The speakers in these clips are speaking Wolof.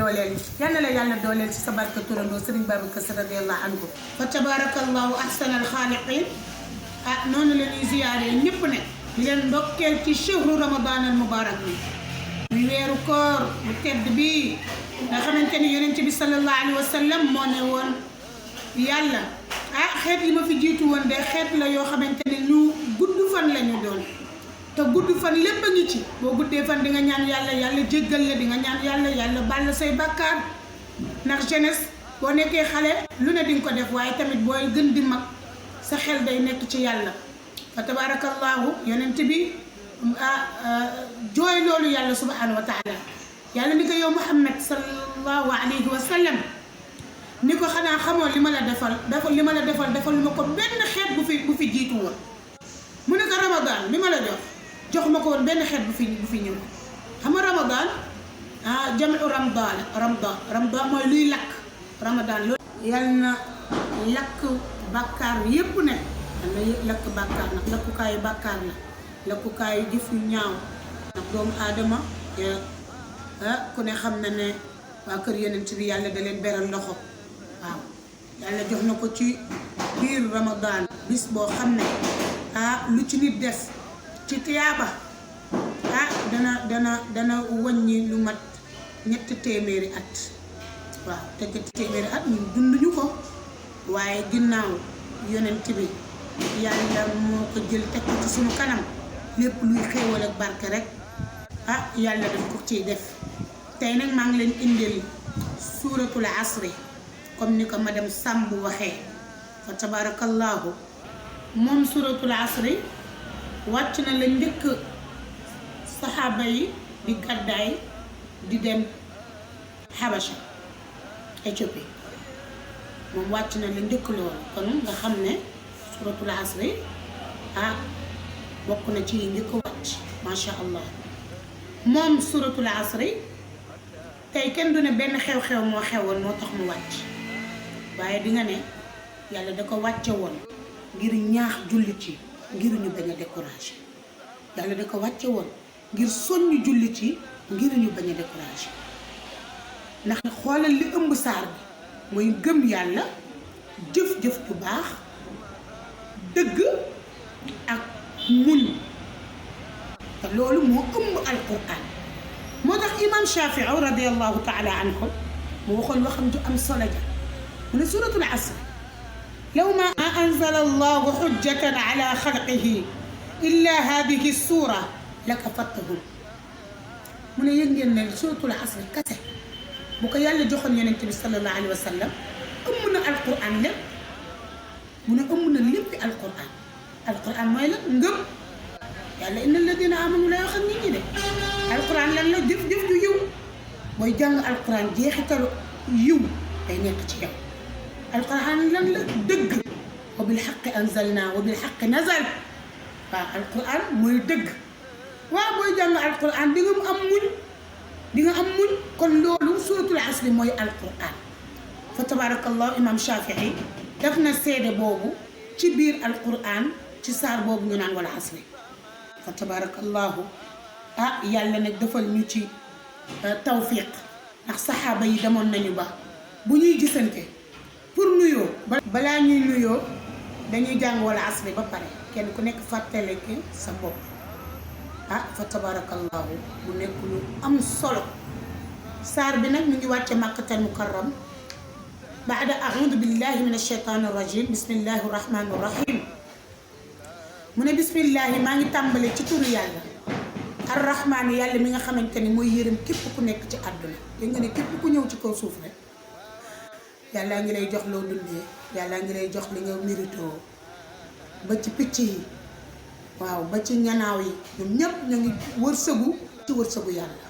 dooleel yal na la yàlla dooleel ci sa barke turandoo Serigne Babacar Sy radiyallahu anhu fa tabarakallahu ahsanal xaaliqiin noonu la ñuy ziyaare ñëpp ne di leen ndokkeel ci chehru ramadan al mubarak bi muy weeru koor bu tedd bi nga xamante ni yonent bi sallallahu alayhi wa sallam moo ne woon yàlla xeet yi ma fi jiitu woon de xeet la yoo xamante ni ñu gudd fan la ñu doon te gudd fan lépp a ngi ci boo guddee fan di nga ñaan yàlla yàlla jéggal la di nga ñaan yàlla yàlla bàll say bàkkaar ndax jeunesse boo nekkee xale lu ne di nga ko def waaye tamit booy gën di mag sa xel day nekk ci yàlla fa tabarakallahu yonent bi jooy loolu yàlla subhanahu wa taala yàlla ni ko yow Muhammad sallallahu alayhi wa sallam ni ko xanaa xamoo li ma la defal defal lu ma ko benn xeet bu fi jiitu woon mu ne ko ramadan bi ma la jox ma ko woon benn xeet bu fi ñëw xam nga ramadan jamu ramadan mooy luy lakk ramadan loolu yal na lakk bàkkaar yépp ne am na lakk bàkkaar nag lakkukaayu bàkkaar la lakkukaayu jëf yu ñaaw ndax doomu aadama ku ne xam na ne waa kër yonent bi yàlla da leen beral loxo waaw yàlla jox na ko ci biir ramadan bis boo xam ne lu ci nit def ci tiyaaba dana wàññi lu mat 3 téeméeri at waaw te 3 téeméeri at ñun dunduñu ko waaye ginnaaw yonent bi yàlla moo ko jël teg ko ci suñu kanam lépp luy xéewal ak barke rek yàlla daf ko ciy def tey nag maa ngi leen indil suuratul asri comme ni ko madame Samb waxee fa tabarakallahu moom suuratul asri wàcc na la njëkk saxaaba yi di gàddaay di dem Habasha Éthiopie moom wàcc na la njëkk loolu kon nga xam ne suuratul asri bokk na ci njëkk wàcc masha allah moom suuratul asri tey kenn du ne benn xew-xew moo xewoon moo tax mu wàcc waaye di nga ne yàlla da ko wàcce woon ngir ñaax jullit yi ngir ñu bañ a découragé yàlla da ko wàcce woon ngir soññ jullit yi ngir ñu bañ a découragé ndax xoolal li ëmb saar bi mooy gëm yàlla jëf-jëf bu baax dëgg ak muñ te loolu moo ëmb alquran moo tax imam Shafii radiallahu taala anhu mu waxoon waxam ju am solo ja mu ne suratul asr law ma anzala allahu xujjatan ala xalqihi illa hadihi sura lakafattahum mu ne yëg ngeen ne suratul asr kase bu ko yàlla joxoon yonent bi sallallahu alayhi wa sallam ëmb na alquran lépp mu ne ëmb na léppi alquran mooy la ngëm yàlla inna alladina amanu la yoo xam nit ñi de alquran lan la jëf-jëf ju yiw booy jàng alquran jeexitalu yiw day nekk ci yow alquran lan la dëgg wa bil haqqi anzalna wa bil haqqi nazal waaw alquran mooy dëgg waaw booy jàng alquran di nga am muñ kon loolu suratul asri mooy alquran fa tabarakallahu imam Shafii def na seede boobu ci biir alquran ci saar boobu ñu naan wala asri fa tabarakallahu yàlla nag defal ñu ci tawfiq ndax saxaaba yi demoon nañu ba bu ñuy gisante pour nuyoo balaa ñuy nuyoo dañuy jàng wala asri ba pare kenn ku nekk fàttale ki sa bopp fa tabarakallahu bu nekk lu am solo saar bi nag ñu ngi wàcce Makkatal Mukarram baada a'uudu billahi min ashaytaani rajim bismillahi rahmaani rahim mu ne bismillahi maa ngi tàmbale ci turu yàlla arrahmaan yàlla mi nga xamante ni mooy yërëm képp ku nekk ci àdduna yéen nga ne képp ku ñëw ci kaw suuf rek yàllaa ngi lay jox loo dundee yàllaa ngi lay jox li nga méritoo ba ci picc yi waaw ba ci ñanaaw yi ñoom ñëpp ñu ngi wërsëgu ci wërsëgu yàlla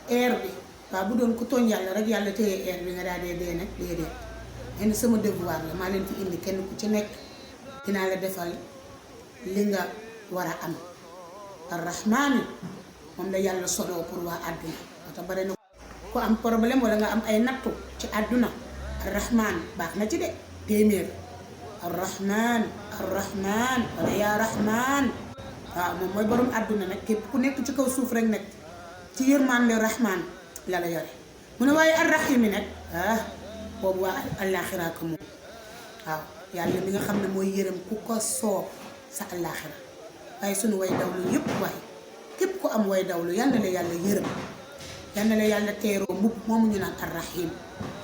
air bi waaw bu doon ku tooñ yàlla rek yàlla téye air bi nga daal dee nag déedéet xëy na sama devoir la maa leen fi indi kenn ku ci nekk dinaa la defal li nga war a am arrahmaani moom la yàlla sodoo pour waa àdduna wata bare na ku am problème wala nga am ay nattu ci àdduna arrahmaan baax na ci de téeméer arrahmaan wala yaa rahmaan waaw moom mooy borom àdduna nag képp ku nekk ci kaw suuf rek nag ci yërmande rahmaan la la yore mu ne waaye arrahimi nag boobu waa àllaaxira ko moom waaw yàlla mi nga xam ne mooy yërëm ku ko soob sa àllaaxira waaye sunu way dawlu yëpp waaye képp ku am way dawlu yal na la yàlla yërëm yal na la yàlla teeroo mbubb moomu ñu naan arrahim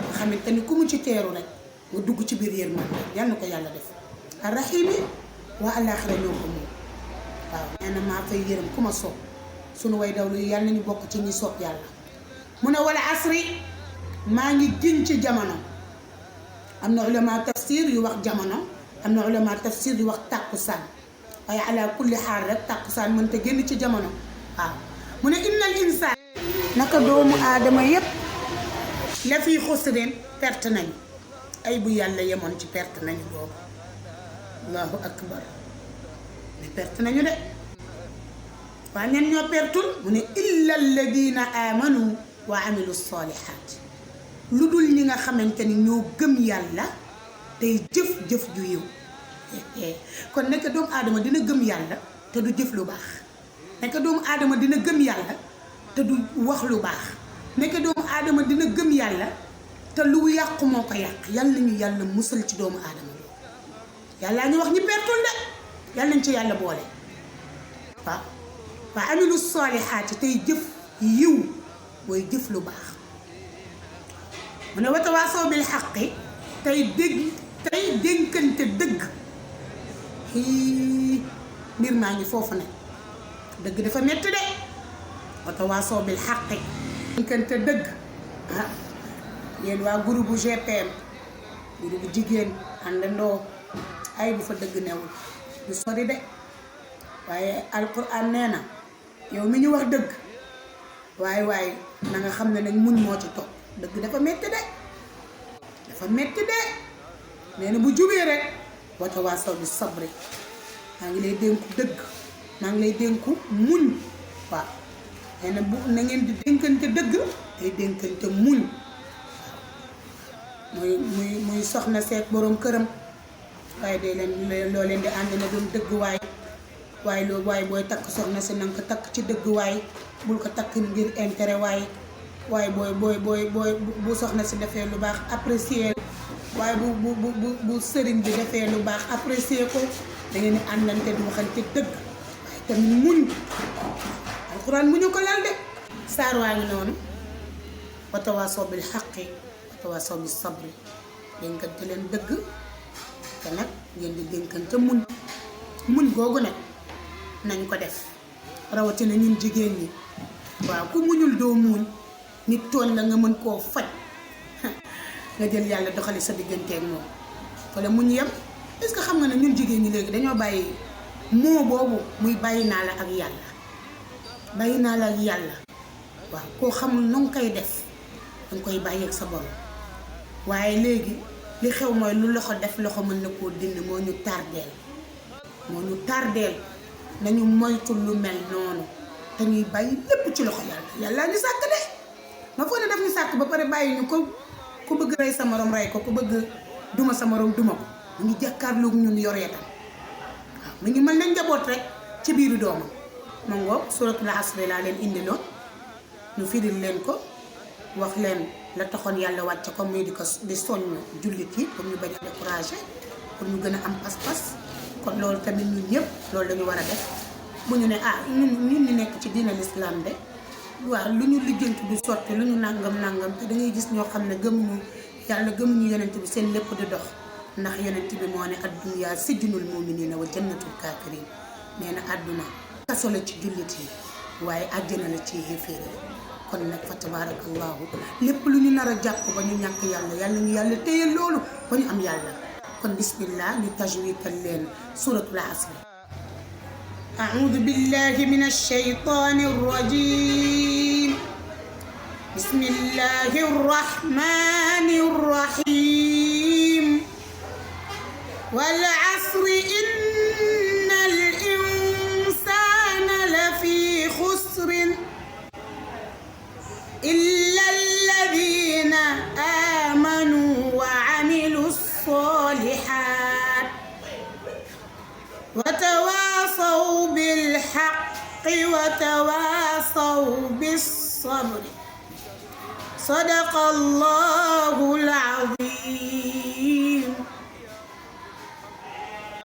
nga xamante ni ku mu ci teeru rek nga dugg ci biir yërmande yal na ko yàlla def arrahim yi waa àllaaxira ñoo ko moom waaw nee na maa fay yërëm ku ma soob sunu way dawlu yi yal nañu bokk ci ñi soob yàlla mu ne wala asri maa ngi giñ ci jamono am na ulama tafsir yu wax jamono am na ulama tafsir yu wax tàkkusaan waaye ala kulli xaal rek tàkkusaan mënta génn ci jamono waaw mu ne innal insaan naka doomu aadama yépp la fii xusrin perte nañu ay bu yàlla yemoon ci perte nañu boobu allahu akbar ne perte nañu de waa ñen ñoo pertul mu ne illa alladina amanu wa amilu salihat lu dul ñi nga xamante ni ñoo gëm yàlla tey jëf-jëf ju yiw kon nekk doomu aadama dina gëm yàlla te du jëf lu baax nekk doomu aadama dina gëm yàlla te du wax lu baax nekk doomu aadama dina gëm yàlla te lu yàqu moo ko yàq yàlla nañu yàlla musal ci doomu aadama loolu yàllaa ngi wax ñi pertul de yàlla nañ ci yàlla boole waaw waa amilu saalihaati tey jëf yiw mooy jëf lu baax mu ne watawaasaw bil xaqi tey dénkante dëgg mbir maa ngi foofu nag dëgg dafa metti de watawaasaw bil xaqi dénkante dëgg yéen waa groupe bu GPM groupe bu jigéen àndandoo ay bu fa dëgg newul du sori de waaye alquran nee na yow mi ñu wax dëgg waaye na nga xam ne nag muñ moo ci topp dëgg dafa metti de nee na bu jubee rek watawaasaw bi sabri maa ngi lay dénku dëgg maa ngi lay dénku muñ waaw nee na bu na ngeen di dénkante dëgg day dénkante muñ waaw muy soxna seet boroom këram waaye day leen loo leen di ànd na doon dëgg waaye loolu waaye booy takk soxna si nanga ko takk ci dëgg waaye bul ko takk ngir intérêt waaye booy bu soxna si defee lu baax apprécier waaye bu sëriñ bi defee lu baax apprécier ko da ngeen di àndante di waxante dëgg waaye tamit muñ alxuraan muñu ko lal de saar waa ngi noonu watawaasaw bil xaqi watawaasaw bis sabri dénkante leen dëgg te nag ngeen di dénkante muñ googu nag nañ ko def rawatina ñun jigéen ñi waaw ku muñul doo muñ nit tooñ la nga mën koo faj nga jël yàlla doxali sa digganteeg moom wala muñ yem est-ce que xam nga ne ñun jigéen ñi léegi dañoo bàyyi moo boobu muy bàyyi naa la ak yàlla waaw koo xamul nu nga koy def danga koy bàyyeeg sa borom waaye léegi li xew mooy lu loxo def loxo mën na koo dindi moo ñu tardeel nañu moytu lu mel noonu te ñuy bàyyi lépp ci loxo yàlla ñu sàkk de ma foog ne daf ñu sàkk ba pare bàyyi ñu ko ku bëgg rey sa morom rey ko ku bëgg duma sa morom duma ko mu ngi jàkkaarloog ñun yoreetam waaw mu ngi mel ne njaboot rek ci biiru doomam ma ngoog suratul asri laa leen indi loon ñu firil leen ko wax leen la taxoon yàlla wàcce ko muy di soññ jullit yi pour ñu bañ a découragé pour ñu gën a am pas-pas kon loolu tamit ñun ñëpp loolu dañu war a def bu ñu ne ñun ñu nekk ci diina l'islam de waaw lu ñu lijjanti du sotti lu ñu nangam te da ngay gis ñoo xam ne gëmuñu yàlla gëmuñu yonent bi seen lépp di dox ndax yonent bi moo ne addunya sijnul mu'minina wa jannatul kafirin nee na àdduna kaso la ci jullit yi waaye àjjana la ci yéeféer yi kon nag fa tabarakallahu lépp lu ñu nar a jàpp ba ñu ñàkk yàlla ñu yàlla téye loolu ba ñu am yàlla kon bismillah ñu tajwidal leen suratul asr أعوذ بالله من الشيطان الرجيم بسم الله الرحمن الرحيم والعصر إن الإنسان لفي خسر إلا الذين آمنوا وعملوا الصالحات وتواصوا بالحق وتواصوا بالصبر sadaqallah